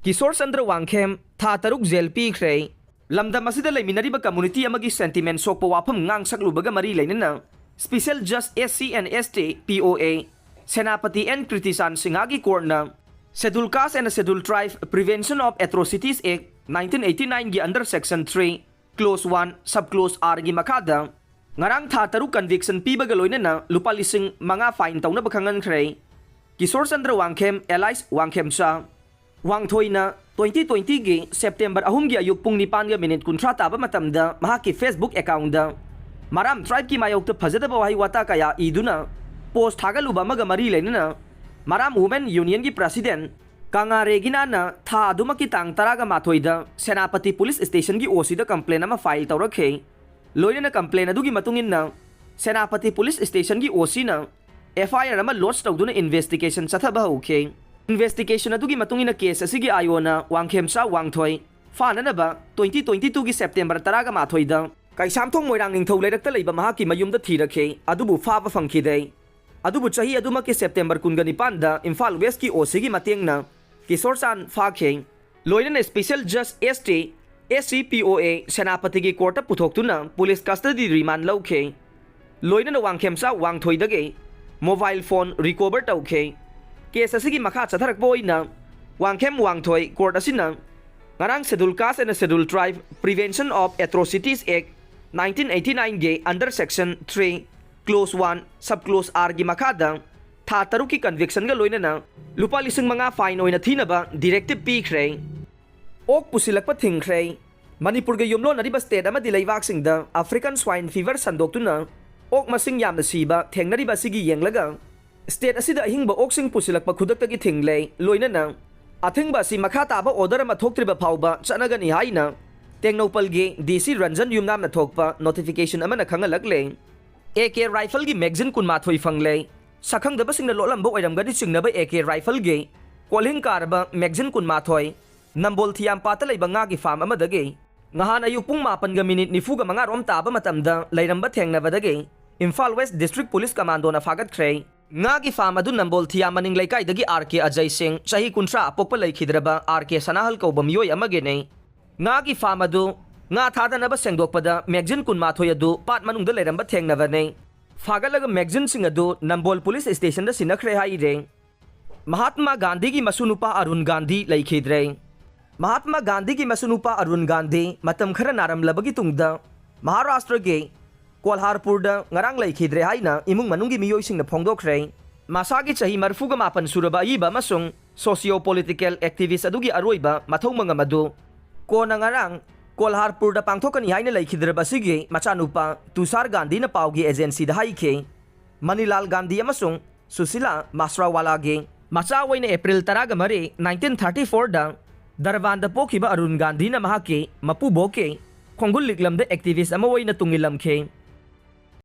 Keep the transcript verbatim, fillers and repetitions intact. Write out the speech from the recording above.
ꯀꯤꯁꯣꯔ ꯆꯟꯗ꯭ꯔ ꯋꯥꯡꯈꯦꯝ ꯊꯥ ꯇꯔꯨꯛ ꯖꯦꯜ ꯄꯤꯈ꯭ꯔꯦ꯫ ꯂꯝꯗꯝ ꯑꯁꯤꯗ ꯂꯩꯃꯤꯟꯅꯔꯤꯕ ꯀꯝꯃꯨꯅꯤꯇꯤ ꯑꯃꯒꯤ ꯁꯦꯟꯇꯤꯃꯦꯟ ꯁꯣꯛꯄ ꯋꯥꯐꯝ ꯉꯥꯡ ꯁꯛꯂꯨꯕꯒ ꯃꯔꯤ ꯂꯩꯅꯅ Special Just S C and S T, P O A, Senapati N Kritichan ꯁꯤꯡꯍꯒꯤ ꯀꯣꯔꯠꯅ Schedule Caste and Schedule Tribe Prevention of Atrocities Act nineteen eighty nine ꯒꯤ under section three, clause one, sub clause R ꯒꯤ ꯃꯈꯥꯗ ꯉꯔꯥꯡ ꯊꯥ ꯇꯔꯨꯛ ꯀꯟꯚꯤꯛꯁꯟ ꯄꯤꯕꯒ ꯂꯣꯏꯅꯅ ꯂꯨꯄꯥ ꯂꯤꯁꯤꯡ ꯃꯉꯥ ꯐꯥꯏꯟ ꯇꯧꯅꯕ ꯈꯪꯍꯟꯈ꯭ꯔꯦ꯫ ꯀꯤꯁꯣꯔ ꯆꯟꯗ꯭ꯔ ꯋꯥꯡꯈꯦꯝ alias ꯋꯥꯡꯈꯦꯝꯆꯥ ꯋꯥꯡꯊꯣꯏꯅ twenty twenty ꯒꯤ ꯁꯦꯞꯇꯦꯝꯕꯔ ꯑꯍꯨꯝꯒꯤ ꯑꯌꯨꯛ ꯄꯨꯡ ꯅꯤꯄꯥꯟꯒ ꯃꯤꯅꯤꯠ ꯀꯨꯟꯊ꯭ꯔꯥ ꯇꯥꯕ ꯃꯇꯝꯗ ꯃꯍꯥꯛꯀꯤ Facebook account ꯗ ꯃꯔꯥꯝ tribe ꯀꯤ ꯃꯥꯌꯣꯛꯇ ꯐꯖꯗꯕ ꯋꯥꯍꯩ ꯋꯥꯇꯥ ꯀꯌꯥ ꯏꯗꯨꯅ post ꯊꯥꯒꯠꯂꯨꯕ ꯑꯃꯒ ꯃꯔꯤ ꯂꯩꯅꯅ ꯃꯔꯥꯝ Women Union ꯒꯤ president ꯀꯪꯉꯥ ꯔꯦꯒꯤꯅꯥꯅ ꯊꯥ ꯑꯗꯨꯃꯛꯀꯤ ꯇꯥꯡ ꯇꯔꯥꯒ ꯃꯥꯊꯣꯏꯗ ꯁꯦꯅꯥꯄꯇꯤ ꯄꯨꯂꯤꯁ ꯁ꯭ꯇꯦꯁꯟꯒꯤ OC ꯗ complain ꯑꯃ file ꯇꯧꯔꯛꯈꯤ꯫ ꯂꯣꯏꯅꯅ complain ꯑꯗꯨꯒꯤ ꯃꯇꯨꯡ ꯏꯟꯅ ꯁꯦꯅꯥꯄꯇꯤ ꯄꯨꯂꯤꯁ ꯁ꯭ꯇꯦꯁꯟꯒꯤ OC ꯅ FIR ꯑꯃ lodge ꯇꯧꯗꯨꯅ investigation ꯆꯠꯊꯕ ꯍꯧꯈꯤ꯫ Investigation ꯑꯗꯨꯒꯤ ꯃꯇꯨꯡ ꯏꯟꯅ case ꯑꯁꯤꯒꯤ IO ꯅ ꯋꯥꯡꯈꯦꯝꯆꯥ ꯋꯥꯡꯊꯣꯏ ꯐꯥꯅꯅꯕ twenty twenty two ꯒꯤ ꯁꯦꯞꯇꯦꯝꯕꯔ ꯇꯔꯥꯒ ꯃꯥꯊꯣꯏꯗ ꯀꯩꯁꯥꯝꯊꯣꯡ ꯃꯣꯏꯔꯥꯡ ꯅꯤꯡꯊꯧ ꯂꯩꯔꯛꯇ ꯂꯩꯕ ꯃꯍꯥꯛꯀꯤ ꯃꯌꯨꯝꯗ ꯊꯤꯔꯛꯈꯤ, ꯑꯗꯨꯕꯨ ꯐꯥꯕ ꯐꯪꯈꯤꯗꯦ꯫ ꯑꯗꯨꯕꯨ ꯆꯍꯤ ꯑꯗꯨꯃꯛꯀꯤ ꯁꯦꯞꯇꯦꯝꯕꯔ ꯀꯨꯟꯒ ꯅꯤꯄꯥꯟꯗ ꯏꯝꯐꯥꯜ West ꯀꯤ OC ꯒꯤ ꯃꯇꯦꯡꯅ ꯀꯤꯁꯣꯔ ꯆꯥꯟ ꯐꯥꯈꯤ꯫ ꯂꯣꯏꯅꯅ Special Just S T, S C P O A ꯁꯦꯅꯥꯄꯇꯤꯒꯤ ꯀꯣꯔꯠꯇ ꯄꯨꯊꯣꯛꯇꯨꯅ ꯄꯨꯂꯤꯁ custody remand ꯂꯧꯈꯤ꯫ ꯂꯣꯏꯅꯅ ꯋꯥꯡꯈꯦꯝꯆꯥ ꯋꯥꯡꯊꯣꯏꯗꯒꯤ mobile phone recover ꯇꯧꯈꯤ꯫ Case ꯑꯁꯤꯒꯤ ꯃꯈꯥ ꯆꯠꯊꯔꯛꯄ ꯑꯣꯏꯅ ꯋꯥꯡꯈꯦꯝ ꯋꯥꯡꯊꯣꯏ ꯀꯣꯔꯠ ꯑꯁꯤꯅ ꯉꯔꯥꯡ Schedule Caste and Schedule Tribe Prevention of Atrocities Act nineteen eighty nine ꯒꯤ under section three, clause one, sub clause R ꯒꯤ ꯃꯈꯥꯗ ꯊꯥ ꯇꯔꯨꯛꯀꯤ conviction ꯒ ꯂꯣꯏꯅꯅ ꯂꯨꯄꯥ ꯂꯤꯁꯤꯡ ꯃꯉꯥ fine ꯑꯣꯏꯅ ꯊꯤꯅꯕ directive ꯄꯤꯈ꯭ꯔꯦ꯫ ꯑꯣꯛ ꯄꯨꯁꯤꯜꯂꯛꯄ ꯊꯤꯡꯈ꯭ꯔꯦ꯫ ꯃꯅꯤꯄꯨꯔꯒ ꯌꯨꯝꯂꯣꯟꯅꯔꯤꯕ state ꯑꯃꯗꯤ ꯂꯩꯕꯥꯛꯁꯤꯡꯗ African Swine Fever ꯁꯟꯗꯣꯛꯇꯨꯅ ꯑꯣꯛ ꯃꯁꯤꯡ ꯌꯥꯝꯅ ꯁꯤꯕ ꯊꯦꯡꯅꯔꯤꯕ ꯑꯁꯤꯒꯤ ꯌꯦꯡꯂꯒ state ꯑꯁꯤꯗ ꯑꯍꯤꯡꯕ ꯑꯣꯛꯁꯤꯡ ꯄꯨꯁꯤꯜꯂꯛꯄ ꯈꯨꯗꯛꯇꯒꯤ ꯊꯤꯡꯂꯦ꯫ ꯂꯣꯏꯅꯅ ꯑꯊꯤꯡꯕ ꯑꯁꯤ ꯃꯈꯥ ꯇꯥꯕ order ꯑꯃ ꯊꯣꯛꯇ꯭ꯔꯤꯕ ꯐꯥꯎꯕ ꯆꯠꯅꯒꯅꯤ ꯍꯥꯏꯅ ꯇꯦꯡꯅꯧꯄꯜꯒꯤ DC ꯔꯟꯖꯟ ꯌꯨꯝꯅꯥꯝꯅ ꯊꯣꯛꯄ notification ꯑꯃꯅ ꯈꯪꯍꯜꯂꯛꯂꯦ꯫ AK rifle ꯒꯤ magazine ꯀꯨꯟꯃꯥꯊꯣꯏ ꯐꯪꯂꯦ꯫ ꯁꯛꯈꯪꯗꯕꯁꯤꯡꯅ ꯂꯣꯠꯂꯝꯕ ꯑꯣꯏꯔꯝꯒꯅꯤ ꯆꯤꯡꯅꯕ AK rifle ꯒꯤ ꯀꯣꯜꯍꯤꯡ ꯀꯥꯔꯕ magazine ꯀꯨꯟꯃꯥꯊꯣꯏ ꯅꯝꯕꯣꯜ ꯊꯤꯌꯥꯝꯄꯥꯠꯇ ꯂꯩꯕ ꯉꯥꯒꯤ farm ꯑꯃꯗꯒꯤ ꯉꯍꯥꯟ ꯑꯌꯨꯛ ꯄꯨꯡ ꯃꯥꯄꯟꯒ ꯃꯤꯅꯤꯠ ꯅꯤꯐꯨꯒ ꯃꯉꯥ ꯔꯣꯝ ꯇꯥꯕ ꯃꯇꯝꯗ ꯂꯩꯔꯝꯕ ꯊꯦꯡꯅꯕꯗꯒꯤ Imphal West District Police Commando ꯅ ꯐꯥꯒꯠꯈ꯭ꯔꯦ꯫ ꯉꯥꯒꯤ ꯐꯥꯔꯝ ꯑꯗꯨ ꯅꯝꯕꯣꯜ ꯊꯤꯌꯥꯃꯅꯤꯡ ꯂꯩꯀꯥꯏꯗꯒꯤ ꯑꯥꯔ ꯀꯦ ꯑꯖꯩ ꯁꯤꯡ, ꯆꯍꯤ ꯀꯨꯟꯊ꯭ꯔꯥ, ꯑꯄꯣꯛꯄ ꯂꯩꯈꯤꯗ꯭ꯔꯕ ꯑꯥꯔ ꯀꯦ ꯁꯅꯥꯍꯜ ꯀꯧꯕ ꯃꯤꯑꯣꯏ ꯑꯃꯒꯤꯅꯤ꯫ ꯉꯥꯒꯤ ꯐꯥꯔꯝ ꯑꯗꯨ ꯉꯥ ꯊꯥꯗꯅꯕ ꯁꯦꯡꯗꯣꯛꯄꯗ ꯃꯦꯒꯖꯤꯟ ꯀꯨꯟꯃꯥꯊꯣꯏ ꯑꯗꯨ ꯄꯥꯠ ꯃꯅꯨꯡꯗ ꯂꯩꯔꯝꯕ ꯊꯦꯡꯅꯕꯅꯤ꯫ ꯐꯥꯒꯠꯂꯒ ꯃꯦꯒꯖꯤꯟꯁꯤꯡ ꯑꯗꯨ ꯅꯝꯕꯣꯜ ꯄꯨꯂꯤꯁ ꯁ꯭ꯇꯦꯁꯟꯗ ꯁꯤꯟꯅꯈ꯭ꯔꯦ ꯍꯥꯏꯔꯦ꯫ ꯃꯍꯥꯠꯃꯥ ꯒꯥꯟꯙꯤꯒꯤ ꯃꯁꯨꯅꯨꯄꯥ ꯑꯔꯨꯟ ꯒꯥꯟꯙꯤ ꯂꯩꯈꯤꯗ꯭ꯔꯦ꯫ ꯃꯍꯥꯠꯃꯥ ꯒꯥꯟꯙꯤꯒꯤ ꯃꯁꯨꯅꯨꯄꯥ ꯑꯔꯨꯟ ꯒꯥꯟꯙꯤ ꯃꯇꯝ ꯈꯔ ꯅꯥꯔꯝꯂꯕꯒꯤ ꯇꯨꯡꯗ ꯃꯍꯥꯔꯥꯁꯇ꯭ꯔꯒꯤ ꯀꯣꯜꯍꯥꯔꯄꯨꯔꯗ ꯉꯔꯥꯡ ꯂꯩꯈꯤꯗ꯭ꯔꯦ ꯍꯥꯏꯅ ꯏꯃꯨꯡ ꯃꯅꯨꯡꯒꯤ ꯃꯤꯑꯣꯏꯁꯤꯡꯅ ꯐꯣꯡꯗꯣꯛꯈ꯭ꯔꯦ꯫ ꯃꯁꯥꯒꯤ ꯆꯍꯤ ꯃꯔꯤꯐꯨꯒ ꯃꯥꯄꯟ ꯁꯨꯔꯕ ꯑꯏꯕ ꯑꯃꯁꯨꯡ socio political activist ꯑꯗꯨꯒꯤ ꯑꯔꯣꯏꯕ ꯃꯊꯧ ꯃꯉꯝ ꯑꯗꯨ ꯀꯣꯟꯅ ꯉꯔꯥꯡ ꯀꯣꯜꯍꯥꯔꯄꯨꯔꯗ ꯄꯥꯡꯊꯣꯛꯀꯅꯤ ꯍꯥꯏꯅ ꯂꯩꯈꯤꯗ꯭ꯔꯕ ꯑꯁꯤꯒꯤ ꯃꯆꯥꯅꯨꯄꯥ ꯇꯨꯁꯥꯔ ꯒꯥꯟꯙꯤꯅ ꯄꯥꯎꯒꯤ ꯑꯦꯖꯦꯟꯁꯤꯗ ꯍꯥꯏꯈꯤ꯫ ꯃꯅꯤꯂꯥꯜ ꯒꯥꯟꯙꯤ ꯑꯃꯁꯨꯡ ꯁꯨꯁꯤꯂꯥ ꯃꯥꯁ꯭ꯔꯥꯋꯥꯂꯥꯒꯤ ꯃꯆꯥ ꯑꯣꯏꯅ ꯑꯦꯄ꯭ꯔꯤꯜ ꯇꯔꯥꯒ ꯃꯔꯤ, ꯅꯥꯏꯟꯇꯤꯟ ꯊꯥꯔꯇꯤ ꯐꯣꯔꯗ ꯗꯔꯕꯥꯟꯗ ꯄꯣꯛꯈꯤꯕ ꯑꯔꯨꯟ ꯒꯥꯟꯙꯤꯅ ꯃꯍꯥꯛꯀꯤ ꯃꯄꯨꯕꯣꯛꯀꯤ ꯈꯣꯡꯒꯨꯜ ꯂꯤꯛꯂꯝꯗ activist ꯑꯃ ꯑꯣꯏꯅ ꯇꯨꯡ ꯏꯜꯂꯝꯈꯤ꯫